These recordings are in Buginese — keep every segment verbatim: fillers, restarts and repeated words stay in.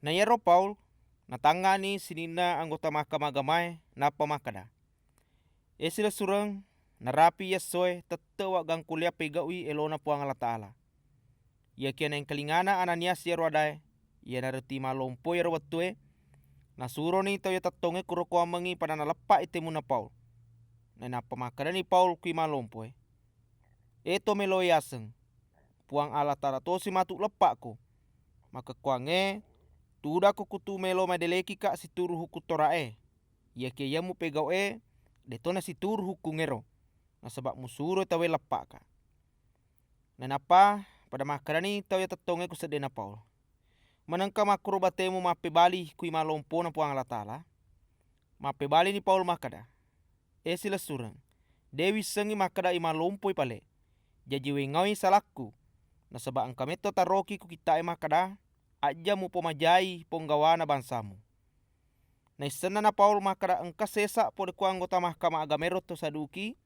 Na iyaro Paul natangngani sininna anggota Mahkamah Agamaé, nappa makkeda, "É silessureng, narapi iyessoé tette' waggangkulléa pégau'i élona Puwang Allataala." Iyakiya naéngkalingana Ananias iyaro adaé, iyanaro timalompo iyaro wettué, nasuroni tau iya tettongngé kuro kuwammengngi pada naleppa'i témunna Paul. Nainappa makkedani Paul ku imalompoé, "É to méloé yaseng, Puwang Allataala tosi matu leppa'ko. Makkekkuwangngé, tudakko kutu mélo madélékika situru hukkung Tora'é. Iyakiya iya mupégau'é dé'to nasituru hukkungngéro, nasaba musuroi tauwé leppa'ka." Nainappa pada makkedani tau iya tettongngé ku seddéna Paul, "Manengka makkuro batému mappébali ku imalompona Puwang Allataala?" Mappébalini Paul makkeda, "É silessureng, dé' wissengngi makkeda imalompoi palé. Jaji wéngaui salakku, nasaba engka métto taroki ku kitta'é makkeda, 'Ajja mupomajai ponggawana bangsamu.'" Naissenna na Paul makkeda engka sésa polé ku anggota Mahkamah Agamaéro to Saduki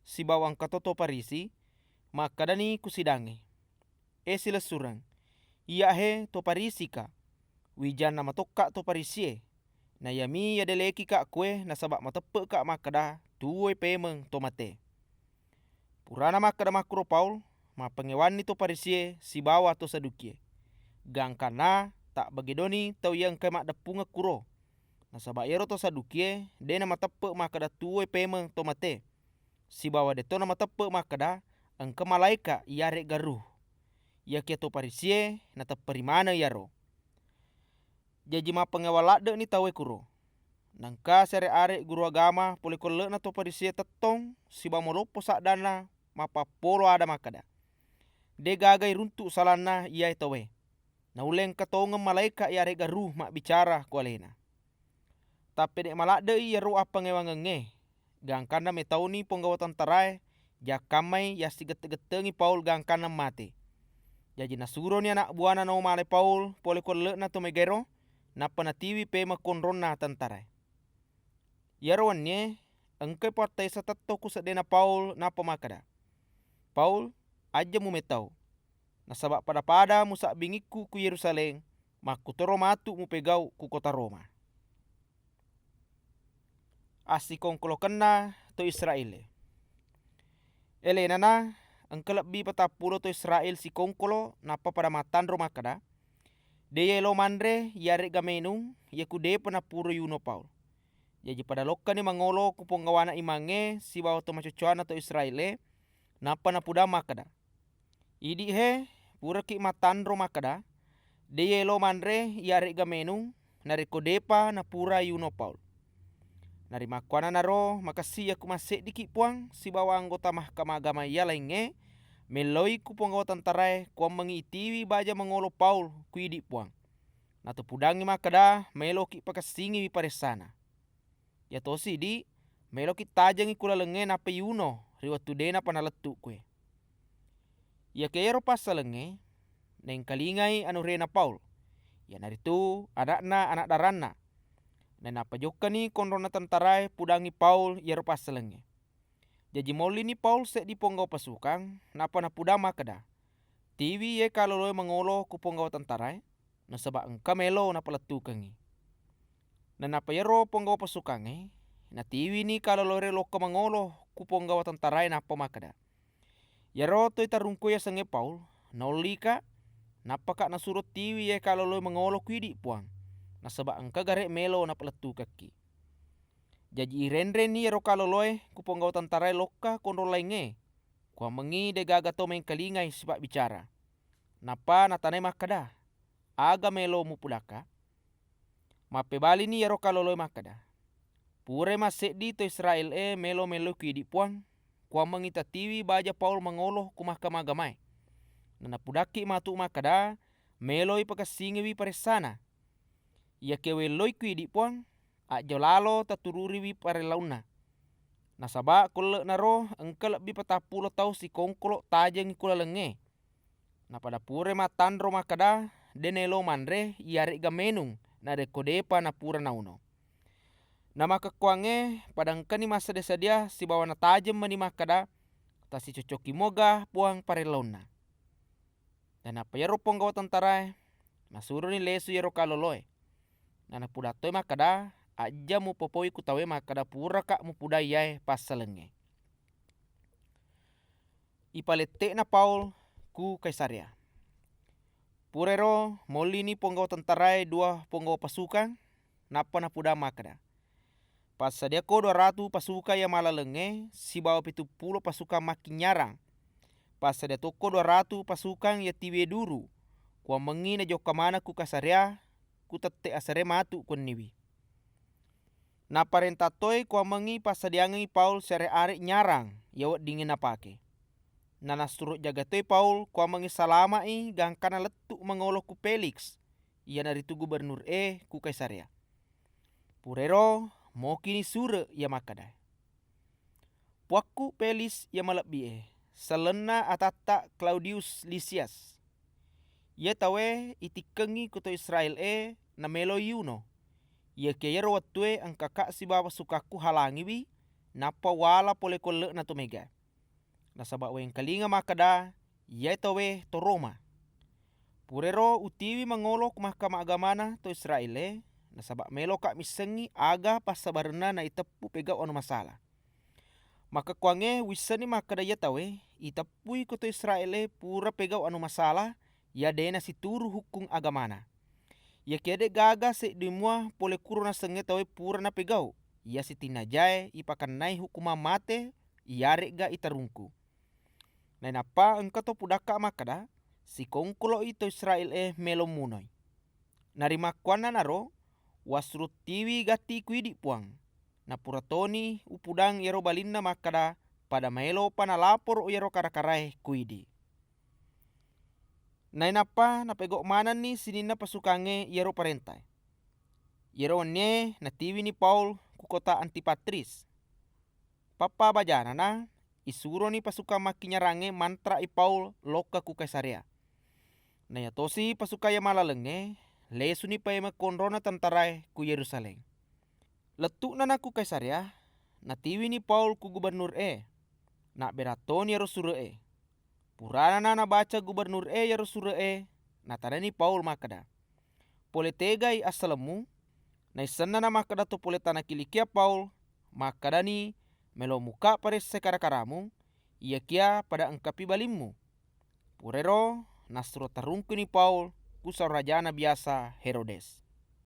sibawa engkato to Farisi, makkedani ku sidangngé, "É silessureng, iya'é to Farisika. Wijanna matokka to Farisié. Na iyami yadélékika kué nasaba mateppe'ka makkeda tuwoi pémeng to maté." Purana makkeda makkuro Paul, mappangéwanni to Farisié sibawa to Sadukié. Gangkanna tabbagé doni tau iya engkaé maddeppungeng kuro. Nasaba iyaro to Sadukié dé' namateppe' makkeda tuwoi pémeng to maté, sibawa dé'to namateppe' makkeda engka malaéka iyaré'ga ruh. Iyakiya to Farisié natepperi maneng iyaro. Jaji mappangéwa ladde'ni tauwé kuro. Naengka siaré'-aré' guru agama polé ku elle'na to Farisié tettong sibawa maloppo saddanna mappappolo ada makkeda, "Dé' gaga iruntu' salanna iyaé tauwé. Naullé engka tongeng malaéka iyaré'ga ruh mabbicara ku aléna." Tappa dé' maladde'i iyaro appangéwangengngé, gangkanna métauni ponggawa tentaraé jakkammai yassigette-gettengi Paul gangkanna maté. Jaji nasuroni ana' buwana naomale Paul polé ku elle'na to mégaéro, nappa natiwi pémeng konronna tentaraé. Iyaro wennié, engkai pattaisa tettong ku seddéna Paul, nappa makkeda, "Paul, ajja mumétau, nasaba pada-pada musabbingikku ku Yérusalém, makkutoro matu mupégau ku kota Roma." Assikongkolokenna to Israél-é. Élénana, engka lebbi patappulo to Israél sikongkolo, nappa pada mattanro makkeda, "Dé' yélo manré iyaré'ga ménung, iyaku dé'pa napura yuno Paul." Jaji pada lokkani mangolo ku ponggawana imangngé sibawa to macoccowanna to Israél-é, nappa napudang makkeda, "Idi'hé, puraki mattanro makkeda, dé' yélo manré iyaré'ga ménung, narékko dé'pa napura yuno Paul." Narimakkuannanaro, "Makessing iyaku masséddiki Puwang sibawa anggota Mahkamah Agama iya laingngé mélloi ku ponggawa tentaraé kuwammengngi itiwi baja mangolo Paul ku idi' Puwang. Natopudangngi makkeda, méloki pakessingiwi paressana. Iyatosi idi', méloki tajengngi ku lalengngé nappa yuno ri wettu dé'napa nalettu' kué." Iyakiya éro passalengngé naéngkalingai anuréna Paul, iyanaritu ana'na ana' daranna. Nainappa jokkani konronna tentaraé pudangngi Paul iyaro passalengngé. Jaji mollini Paul séddi ponggawa pasukang, nappa napudang makkeda, "Tiwi iyé kaloloé mangolo ku ponggawa tentaraé, nasaba engka mélo napalettukengngi." Nainappa iyaro ponggawa pasukangngé natiwini kaloloéré lokka mangolo ku ponggawa tentaraé, nappa makkeda, "Iyaro toi tarungkué yasengngé Paul, naullika, nappaka nasuro tiwi iyé kaloloé mangolo ku idi' Puwang, nasaba engka garé' mélo napalettukekki." Jaji irénrénni iyaro kaloloé ku ponggawa tentaraé lokka konrong laingngé, kuwammengngi dé'gaga tau méngkalingai sipabbicara. Nappa natanai makkeda, "Aga mélo mupudakka?" Mappébalini iyaro kaloloé makkeda, "Purai masséddi to Israél-é mélo-méloi ku idi' Puwang, kuwammengngi tatiwi baja Paul mangolo ku Mahkamah Agamaé. Nanapudakki matu makkeda, méloi pakessingiwi paressana. Iyakiya wélloi ku idi' Puwang, ajjo lalo tatururiwi paréllaunna. Nasaba ku elle'naro engka lebbi patappulo tau sikongkolo tajengngi ku lalengngé. Napada purai mattanro makkeda, dé' naélo manré iyaré'ga ménung narékko dé'pa napura nauno. Namakkekkuwangngé pada engkani massédia-sédia sibawa natajeng mani makkeda, tasicocokki muga Puwang paréllaunna." Nainappa iyaro ponggawa tentaraé nasuroni lésu iyaro kaloloé. Nanapudattoi makkeda, "Ajja mupopoi ku tauwe makkeda puraka mupudai iyae passalengngé." Ipalette'na Paul ku Kaisarea. Purairo mollini ponggawa tentaraé dua ponggawa pasukang, nappa napudang makkeda, "Passadiako dua ratu pasukang iya malalengngé sibawa pitu pulo pasukang makkinyarang. Passadia tokko dua ratu pasukang iya tiwié duru, kuwammengngi najokka maneng ku Kaisarea, ku tette asere matu kuwenniwi." Napparénta toi kuwammengngi passadiangengngi Paul siare-are nyarang iya weddingngé napaké. Nanassuro jaga toi Paul kuwammengngi salama'i gangkanna lettu mangolo ku Feliks, iyanaritu gubernur é ku Kaisarea. Purairo mokini sure iya makkeda, "Puakku Feliks iya malebbi'é, sellenna atatta Klaudius Lisias. Iya tauwé itikkengngi ku to Israél-é naméloi yuno. Iyakiya iyaro wettué engkaka sibawa sukakku halangiwi, nappa uwala polé ku elle'na to méga. Nasaba uwéngkalinga makkeda, iyaé tauwé to Roma. Purairo utiwi mangolo ku Mahkamah Agamana to Israél-é, nasaba méloka missengngi aga passabarenna naiteppu pégau anu masala. Makkekkuwangngé uwissenni makkeda iya tauwé iteppui ko to Israél-é pura pégau anu masala, iya dé nasituru hukkung agamana. Iyakiya dé'gaga séddi mua polé kuro nasengngé tauwé pura napégau, iya sitinnajaé ipakennai hukumang maté, iyaré'ga itarungku. Nainappa engka to pudakka makkeda, sikongkolo'i to Israél-é mélo munoi. Narimakkuwannanaro, uwassuro tiwi gatti ku idi, Puang. Napura toni upudang iyaro balinna makkeda, pada maélopa nalaporo iyaro kara-karaé ku idi." Nainappa napégau manenni sininna pasukangngé iyaro paréntaé. Iyaro wennié natiwini Paul ku kota Antipatris. Pappabajanana, isuroni pasukang makkinyarangngé mantra'i Paul lokka ku Kaisarea. Naiyatosi pasukang iya malalengngé, lésuni paimeng konrona tentaraé ku Yérusalém. Lettu'nana ku Kaisarea, natiwini Paul ku gubernur é, nabbéra toni iyaro sure'é. Puranana nabaca gubernur é iyaro sure'é, natanani Paul makkeda, "Polé tégai assalemmu?" Naissennana makkeda to polé tana Kilikia Paul, makkedani, "Mélo muka paréssai kara-karamu, iyakiya pada engkapi balimmu." Purairo nassuro tarungkuni Paul ku saorajana biyasa Hérodés.